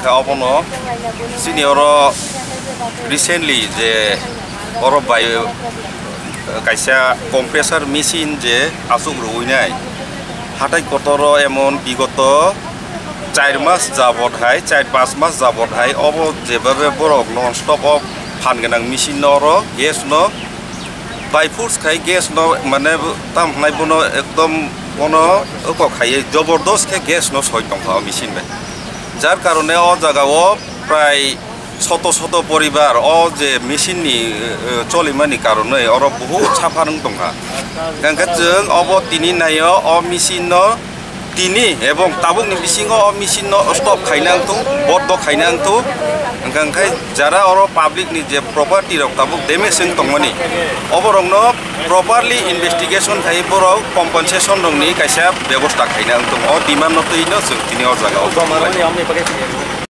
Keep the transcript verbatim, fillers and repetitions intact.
Obono chini oro recently je oro bai kaisa compressor machine je aswk rwui nai, hatai kotoro emon bigoto char mas jabot hai, char panch mas jabot hai obo jebabe borok non stop o phan gwnang machine no oro gas no by force khai gas no mane tam hwnai bono ekdom bono oko khaiye jobordos khe gas no soi tongkha o machine bai. Jar karone o jaga o prai soto soto poribar o je machine ni, eh, cholimani karone oro buhut suffer wng tongkha. Hwnkhe chwng obo tini naio o machine no tini ebong tabukni bisingo o machine no stop khaina wngthung, bondo khaina wngthung. Hwnkhe jara oro public ni je property rok tabuk damage wng tongmani, oborokno properly investigation khai borok compensation rokni kaisa bebosta khaina wngthung. O demand no twi no chwng tini o jaga o.